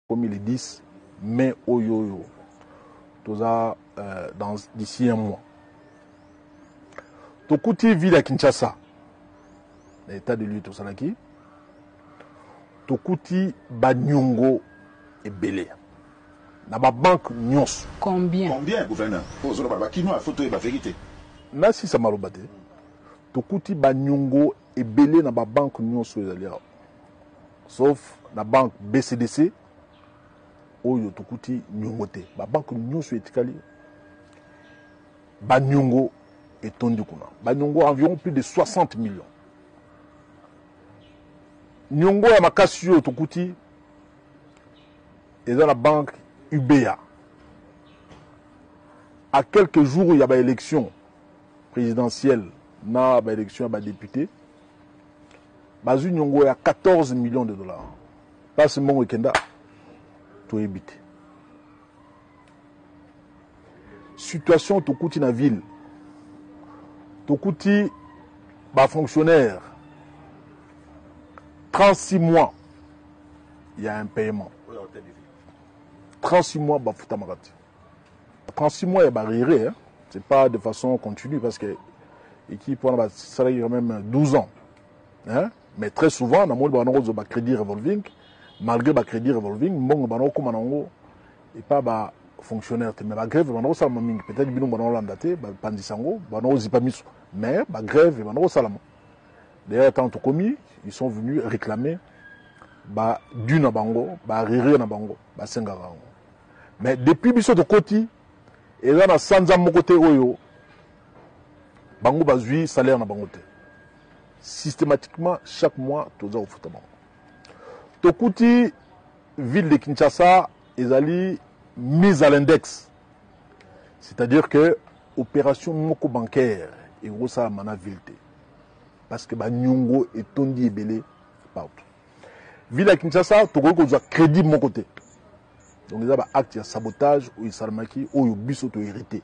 Komi le 10 mai oyo oyo toza dans d'ici un mois. Tokuti ville ya Kinshasa na état de lieu tosalaki, tokuti banyongo ebele na ba banque nyonso. Combien? Combien, gouverneur? Ozoloba ba kinois, faut toyeba vérité. Nasisa maloba te. Tokuti banyongo ebele na ba banque nyonso ezali awa, sauf na banque BCDC oyo tokuti nyongo te. Ba banque nyonso etikali banyongo etondi kuna, banyongo environ plus de 60 millions. Nyongo ya makasi oyo tokuti eza na banque UBA. À quelques jours ya ba élection présidentielle na ba élection ya ba député, bazwi nyongo ya 14 millions de dollars. Place mbongo ekenda toyebi te. Situation tokuti na ville, tokuti ba fonctionnaire 36 mois ya impayement, 36 mois bafutamaka te, 36 mois ya barriere, hein? C'est pas de façon continue parce que équipe wana basalaki quand même 12 ans, hein? Mais très souvent namoni bana kozwa ba crédit revolving. Malgré ba crédit revolving, mbongo bana kokóma nango epa ba fonctionnaire te. Mais bagrève bana kosalama mingi, peut-être bino bana kolanda te, bapandisa yango, bana kozipa miso, mais bagrève bana kosalama. D'ailleurs, tant tokomi, ils sont venus réclamer ba dû na bango, baarriéré na bango basengaka yango. Mais depuis biso tokoti, eza na sanza moko te oyo bango bazwi salaire na bango te. Systématiquement, chaque mois toza kofuta bango. Tokuti ville de Kinshasa ezali mise à l'index, c'est-à-dire que opération moko bancaire ekosalama na ville te parce que banyongo etondi ebele partout. Ville ya Kinshasa tokoki kozwa crédit moko te. Donc eza baacte ya sabotage oyo esalamaki, oyo biso tohérité.